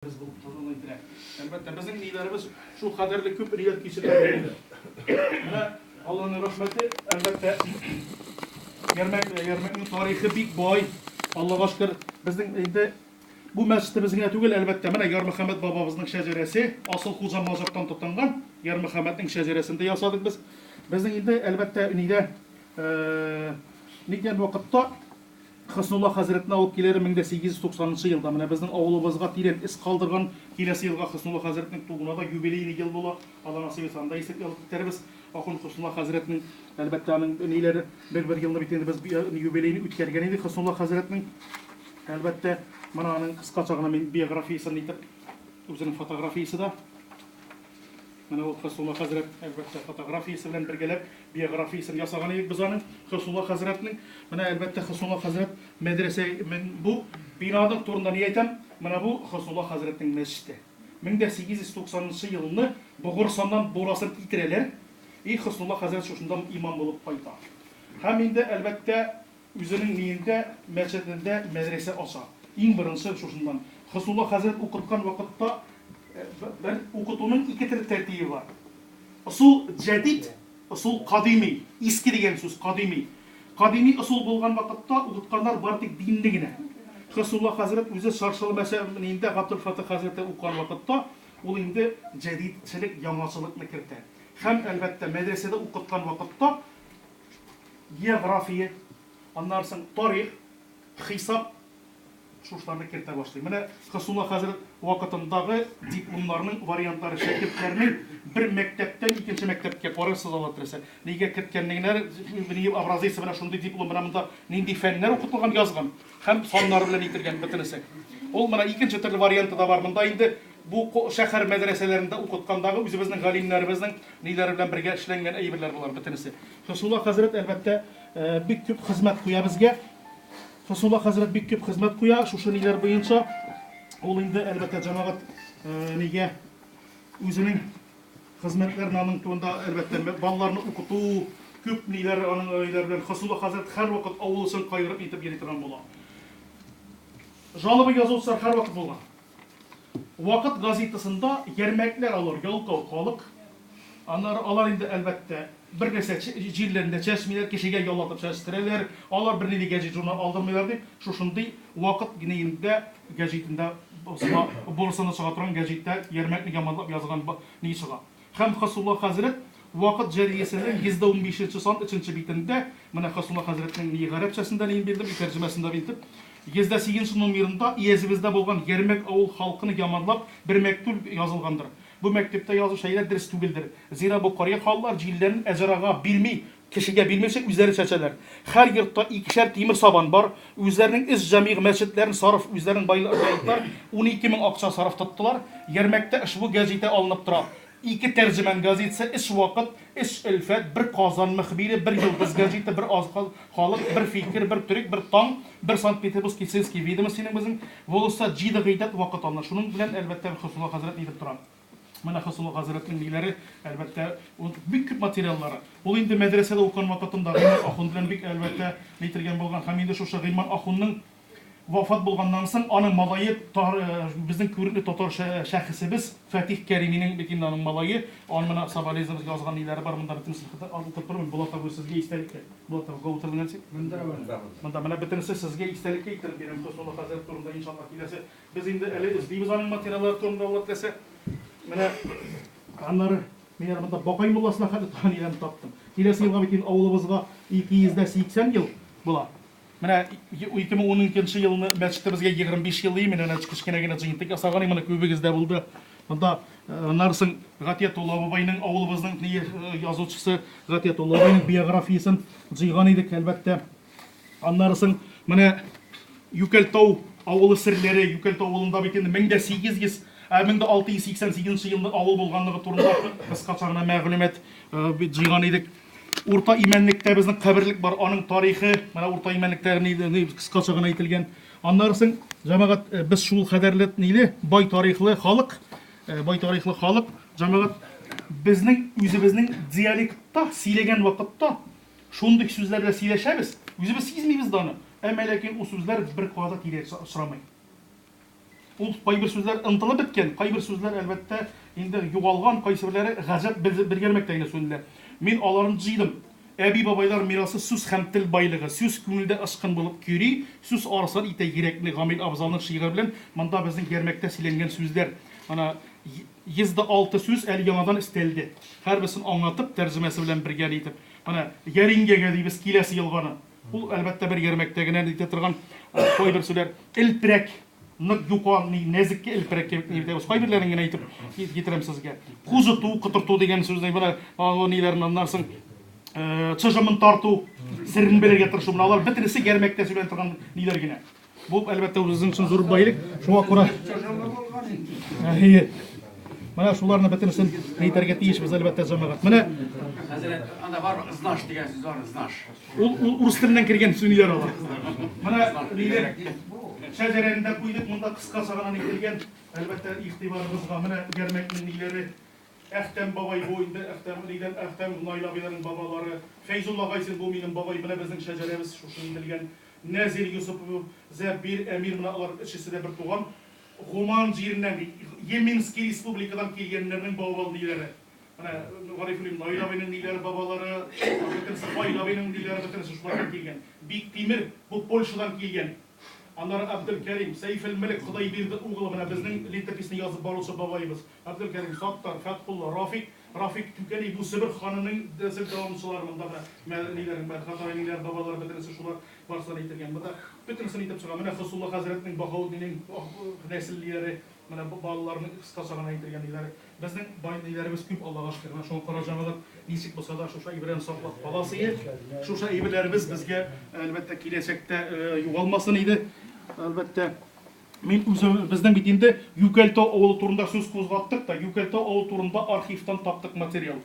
Без булып торган иде. Әлбәттә, безнең ниләребез шул кадәрле күп ниләр кичергән инде. Менә Аллаһның рәхмәте, әлбәттә, Ярмәк, Ярмәкнең тарихы бик бай. Аллаһка шөкер, безнең инде бу мәчетебез генә түгел, әлбәттә, менә Ярмөхәммәт бабабызның шәҗәрәсе, асыл хуҗа мазартан тотынган Ярмөхәммәтнең шәҗәрәсен дә ясадык без. Безнең инде, әлбәттә, нидә, ниткән вакытта Хөснулла хәзрәтне алып киләре 1890 нчы елда. Менә безнең авылыбызга тирән эз калдырган. Киләсе елга Хөснулла хәзрәтнең тууына да юбилейный ел була. Алла насыйп итсә, анда исәпкә алып китәрбез. Ахун Хөснулла хәзрәтнең, әлбәттә, аның ниләре, бер-бер елны бит инде без юбилейны үткәргән идек Хөснулла хәзрәтнең. Әлбәттә, менә аның кыскача гына мин биографиясен итеп, үзенең фотографиясе дә. Менә ул Хөснулла хәзрәт, әлбәттә, фотографиясе белән бергәләп биографиясен ясаган идек без аның, Хөснулла хәзрәтнең. Менә, әлбәттә, Хөснулла хәзрәт мәдрәсә, мен бу бинаның турында ни әйтәм, менә бу Хөснулла хәзрәтнең мәчете. 1890 нчы елны Богырсаннан бурасын китерәләр, и Хөснулла хәзрәт шушында имам булып кайта. Һәм инде, әлбәттә, Үзенең ниендә, мәчетендә мәдрәсә ача. Иң беренче шушыннан. Хөснулла хәзрәт укыткан вакытта бер укытуның ике төр тәртибе бар. Ысул җәдид, ысул кадими. Иске дигән сүз, кадими. Кадими ысул булган вакытта укытканнар бары тик динне генә. Хөснулла хәзрәт үзе Чаршылы мәче ниендә Габделфатых хәзрәттә укыган вакытта ул инде җәдидчелек, яңачылыкны кертә. Һәм, әлбәттә, мәдрәсәдә укыткан вакытта география, аннары соң тарих, хисап шушыларны кертә башлый. Менә Хысулла хәзрәт вакытындагы дипломнарның вариантлары шәкертләрнең бер мәктәптән икенче мәктәпкә карарсыз ала теләсә. Нигә керткәнлегенә, образецы менә шундый диплом, менә монда нинди фәннәр укытылган язган һәм саннары белән ителгән бөтенесе. Ул менә икенче төрле варианты да бар. Монда инде Бу шәһәр мәдрәсәләрендә укыткандагы үзебезнең галимнәребезнең ниләре белән бергә эшләнгән әйберләр болар бөтенесе. Хөснулла хәзрәт, әлбәттә, бик күп хезмәт куя безгә. Хөснулла хәзрәт бик күп хезмәт куя шушы ниләр буенча. Ул инде, әлбәттә, җәмәгать нигә үзенең хезмәтләрен аның турында, әлбәттә, балаларны укыту, күп ниләр аның ниләр белән Хөснулла хәзрәт һәрвакыт авыл өчен кайгырып итеп йөри торган була. Жалоба язучылар һәрвакыт булган. Вакыт газетасында ярмәкләр алар, ялкау халык. Аннары алар инде, әлбәттә, бер нәрсә җирләрендә чәчмиләр, кешегә яллатып чәчтерәләр, алар бернинди гәҗит-журнал алдырмыйлар дип, шушындый Вакыт гнеендә гәҗитендә басыла, Борсаны чыга торган гәҗиттә Ярмәкне яманлап язган ни чыга. Һәм Хасулла хәзрәт Вакыт җәриясенең 115 нче сан өченче битендә, менә Хасулла хәзрәтнең ни гарәпчәсен дә мин бирдем, и тәрҗемәсен дә бирдем, 108 нче номерында өязебездә булган Ярмәк авыл халкыны яманлап бер мәктүл язылгандыр. Бу мәктүптә язу шәйләр дөрес түгелдер. Зира бу карья халлар җилләрен әҗарага бирми, Кешегә бирмичә үзләре чәчәләр. Һәр йортта икешәр тимер сабан бар. Үзләренең өч җәмигъ мәчетләрен сарыф үзләренең байлар 12 мең акча сарыф тоттылар. Ярмәктә ошбу гәҗитә алынып тора. Ике Тәрҗеман газетасы, өч Вакыт, өч Өлфәт, бер Казан мөхбире, бер Йолдыз гәҗите, бер Аз халык, бер Фикер, бер Төрек, бер Таң, бер Санкт-Петербургский Сельские ведомости ның безнең волостьта җиде гыйдәт Вакыт алына. Шуның белән, әлбәттә, Хөснулла хәзрәт нитеп тора. Менә Хасулла хәзрәтнең ниләре, әлбәттә, ул бик күп материаллары. Ул инде мәдрәсәдә укыган вакытында Гыйльман ахун белән бик, әлбәттә, нитергән булган. Һәм инде шушы Гыйльман ахунның вафат булганнан соң, аның малае, безнең күренекле татар шәхесебез Фатих Кәриминең бит инде аның малае, аның менә соболезнование язган ниләре бар, монда бөтенесен укып тормыйм, Булат абый сезгә истәлеккә. Булат абый, кая утырдың әле син? Монда, монда. Менә бөтенесе сезгә истәлеккә иттереп бирәм Хасулла хәзрәт турында, иншалла, киләсе Без инде әле эзлибез аның материаллары турында, Алла теләсә. Менә аннары мин әле монда Бакай мулласына хәтле тагын таптым. Киләсе елга бит инде авылыбызга 280 ел була. Менә 2012 елны мәчетебезгә 25 ел мин әнә кечкенә генә җыентык ясаган идем, моны күбегездә булды. Монда аннары соң Гатиятулла бабайның авылыбызның язучысы Гатиятулла бабайның биографиясен җыйган идек, әлбәттә. Аннары соң менә Юкәлтау авылы серләре, Юкәлтау авылында бит инде 1800, ә 1688 елны авыл булганлыгы турында кыскача гына мәгълүмат бит җыйган идек. Урта Имәнлектә безнең каберлек бар, аның тарихы, менә Урта Имәнлектә кыскача гына әйтелгән. Аннары соң, җәмәгать, без шул кадәрле ниле, бай тарихлы халык, бай тарихлы халык, җәмәгать, безнең үзебезнең диалектта сөйләгән вакытта Шундый сүзләр белән сөйләшәбез, үзебез сизмибез дә аны, әмма ләкин ул сүзләр беркая да кире очрамый. Ул кайбер сүзләр онытылып беткән, кайбер сүзләр, әлбәттә, инде югалган, кайсыберләре гаҗәп бер Ярмәктә генә сүнелә. Мин аларын җыйдым. Әби-бабайлар мирасы сүз һәм тел байлыгы. Сүз күңелдә очкын булып көйри, сүз арыслан итә йөрәкне. Гамил Абзалның шигыре белән монда безнең Ярмәктә сөйләнгән сүзләр. Менә 106 сүз әле яңадан өстәлде. Һәрберсен аңлатып, тәрҗемәсе белән бергә итеп. Менә Ярингәгә дибез киләсе елганы. Ул, әлбәттә, бер Ярмәктә генә әйтә торган кайбер сүзләр. Элперәк, нык юка, нәзеккә элперәк кебек ни әйтәбез. Кайберләрен генә әйтеп китерәм сезгә. Кузыту, котырту дигән сүз, менә ниләрен аннан соң чыжымын тарту, серен белергә тырышу. Менә алар бөтенесе Ярмәктә сөйләнә торган ниләр генә. Бу, әлбәттә, үзебезнең өчен зур байлык. Шуңа күрә Әйе. Менә шуларны бөтенесен әйтергә тиешбез, әлбәттә, җәмәгать. Менә Хәзрәт, анда бар ызнаш дигән сүз бар, ызнаш. Ул ул урыс теленнән кергән сүзләр алар. Менә ниләр шәҗәрәне дә куйдык, монда кыскача гына әйтелгән. Әлбәттә, игътибарыгызга менә Ярмәкнең ниләре. Әхтәм бабай бу инде, Әхтәм нидән, Әхтәм Наил абыйларның бабалары. Фәйзулла Гайсин бу минем бабай, менә безнең шәҗәрәбез шушы әйтелгән. Нәзир Йосыпов, Зәбир, Әмир менә алар өчесе дә бер туган. Гуман җиреннән, Йеменский республикадан килгәннәрнең бабал ниләре. Менә Гарифуллин Наил абыйның ниләре бабалары, бөтенесе Фаил абыйның ниләре, бөтенесе шулардан килгән. Биктимер бу Польшадан килгән. Аннары Әбделкәрим, Сәйфелмелек Ходайбирде углы, менә безнең летописьне язып баручы бабаебыз. Әбделкәрим, Саттар, Фәтхулла, Рафик, Рафик Түкәли, бу Себер ханының нәсел дәвамчылары монда менә ниләрнең, Мәдхәт абыйның бабалары бөтенесе шулар барысы да әйтелгән. Монда бөтенесен әйтеп чыга. Менә Хосулла хәзрәтнең, Баһаутдиннең нәселләре, менә балаларының кыскача гына әйтелгән ниләре. Безнең бай ниләребез күп, Аллага шөкер. Менә шуңа күрә, җәмәгать, ничек булса да шушы әйберләрне саклап каласы иде. Шушы әйберләребез безгә, әлбәттә, киләчәктә югалмасын иде. Әлбәттә, мин үзем, безнең бит инде Юкәлтау авылы турында сүз кузгаттык та, Юкәлтау авылы турында архивтан таптык материал.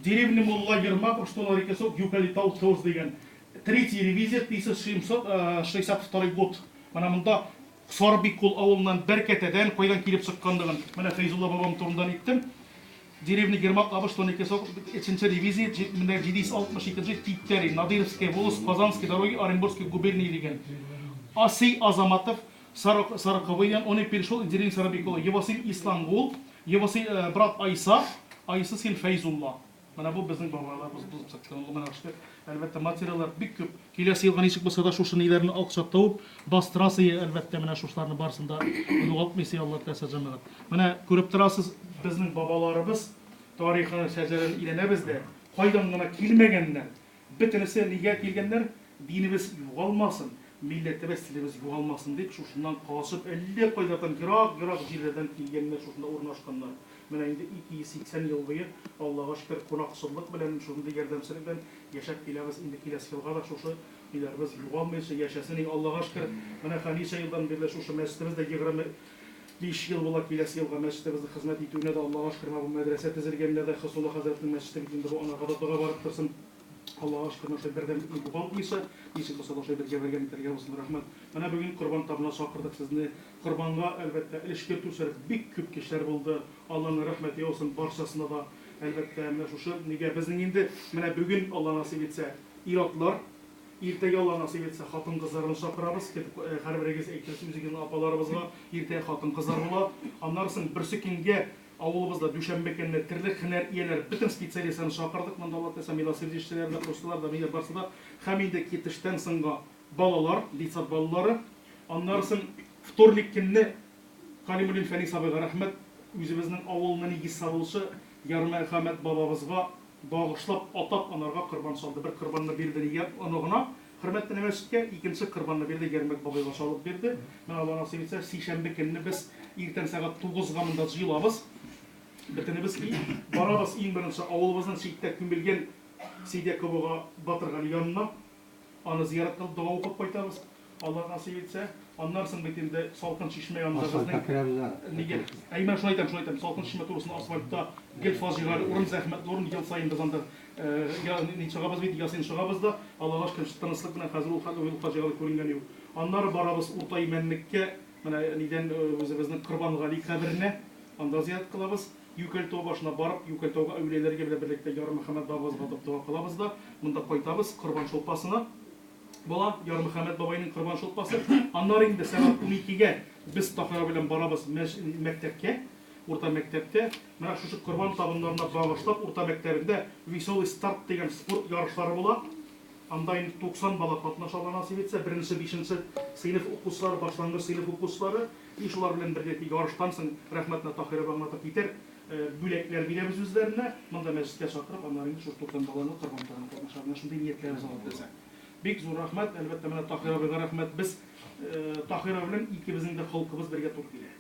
Деревня Мулла Ермаков, что на реке Сок, Юкәлитау ТОЗ дигән. Третья ревизия, 1762 год. Менә монда Сарбикул авылыннан Бәркәтәдән кайдан килеп чыкканлыгын, менә Фәйзулла бабам турында әйттем. Деревня Ермак Абыш, Тоникесок, өченче ревизия, 762 нче Типтәри, Надыровская волость, Казанской дороги, Оренбургской губернии дигән. Асей Азаматов, Сороковыйдан, он и перешел из деревни Сарабикула. Его сын Ислангул, его сын, брат Айса, Айсы сын Фәйзулла. Менә бу безнең бабаларыбыз булып чыкты. Ул менә шушы, әлбәттә, материаллар бик күп. Киләсе елга ничек булса да шушы ниләрне акча табып бастырасы, әлбәттә, менә шушыларны барысын да югалтмыйсы, Алла теләсә, җәмәгать. Менә күреп торасыз, безнең бабаларыбыз тарихын, шәҗәрәне өйрәнәбез дә, кайдан гына килмәгәннәр, бөтенесе нигә килгәннәр? Динебез югалмасын, милләтебез, телебез югалмасын дип, шушыннан качып, әллә кайлардан, ерак-ерак җирләрдән килгәннәр, шушында урнашканнар. Менә инде 280 ел буе, Аллага шөкер, кунакчыллык белән, шундый ярдәмчелек белән яшәп киләбез. Инде киләсе елга да шушы өйләребез югалмыйча яшәсен и, Аллага шөкер. Менә хә ничә елдан бирле шушы мәчетебез дә 25 ел була киләсе елга мәчетебезнең хезмәт итүенә дә Аллага шөкер, менә бу мәдрәсә төзелгәненә дә, Хосулла хәзрәтнең мәчете бит инде бу, анарга да дога барып торсын. Аллага шөкер, менә шулай бердәмлекне югалтмыйча, ничек булса да шулай бергә бергә итәргә булсын, рәхмәт. Менә бүген Корбан табына чакырдык сезне. Корбанга, әлбәттә, өлеш кертүчеләр бик күп кешеләр булды. Алланың рәхмәте яусын барчасына да. Әлбәттә, менә шушы нигә безнең инде менә бүген, Алла насыйп итсә, ир-атлар, иртәгә Алла насыйп итсә, хатын-кызларны чакырабыз. Һәрберегез әйтерсез үзегезнең апаларыбызга, иртәгә хатын-кызлар була. Аннары соң берсекөнгә Авылыбызда дүшәмбе көнне терлек һөнәр ияләре, бөтен специалистларны чакырдык монда, Алла теләсә, милосердие эшчеләре дә, руслар да, ниләр барсы да. Һәм инде китештән соңга балалар, детсад балалары. Аннары соң вторник көнне Калимуллин Фәнис абыйга рәхмәт, үзебезнең авылны нигез салучы Ярмөхәммәт бабабызга багышлап, атап анарга корбан чалды. Бер корбанны бирде нигә оныгына, хөрмәтле мәчеткә, икенче корбанны бирде, Ярмәк бабайга чалып бирде. Менә Алла насыйп итсә, сишәмбе көнне без иртән сәгать тугызга монда җыелабыз. Бөтенебез и барабыз иң беренче авылыбызның читтә күмелгән Сейдяковага Батыргали янына. Аны зиярәт кылып, дога укып кайтабыз. Алла насыйп итсә. Аннан соң бит инде Салкын чишмә янында Асфальтка безнең керәбез әле. Нигә? Әй, менә шуны әйтәм, шуны әйтәм. Салкын чишмә турысында асфальтта гел фаҗигале урын, зәхмәтле урын. Ел саен без анда я, ни чыгабыз бит, ясин чыгабыз да. Аллага шөкер, тынычлык белән хәзер ул хәл, ул фаҗигале күренгән юк. Аннары барабыз Урта Имәнлеккә, менә нидән үзебезнең Корбангали каберенә, анда зиярәт кылабыз. Юкәлтау башына барып, Юкәлтауга әүлияләргә белән берлектә Ярмөхәммәт бабабызга атап дога кылабыз да, монда кайтабыз, Корбан шулпасына. Була, Ярмөхәммәт бабайның корбан шулпасы. Аннары инде сәгать уникегә без Таһира белән барабыз мәктәпкә, урта мәктәптә. Менә шушы корбан табыннарына багышлап урта мәктәбендә Веселый старт дигән спорт ярышлары була. Анда инде 90 бала катнаша, Алла насыйп итсә, беренче, бишенче сыйныф укучылары, башлангыч сыйныф укучылары. И шулар белән бергә ярыштан соң, рәхмәт, Таһира апа аңлатып китәр, бүләкләр бирәбез үзләренә. Монда мәчеткә чакырып, аннары инде шушы 90 баланы корбан табынына катнаша. Менә шундый ниятләребез алла теләсә. Бик зур рәхмәт, әлбәттә, менә Таһир абыйга рәхмәт. Без Таһир абый белән икебезнең дә холкыбыз бергә туры килә.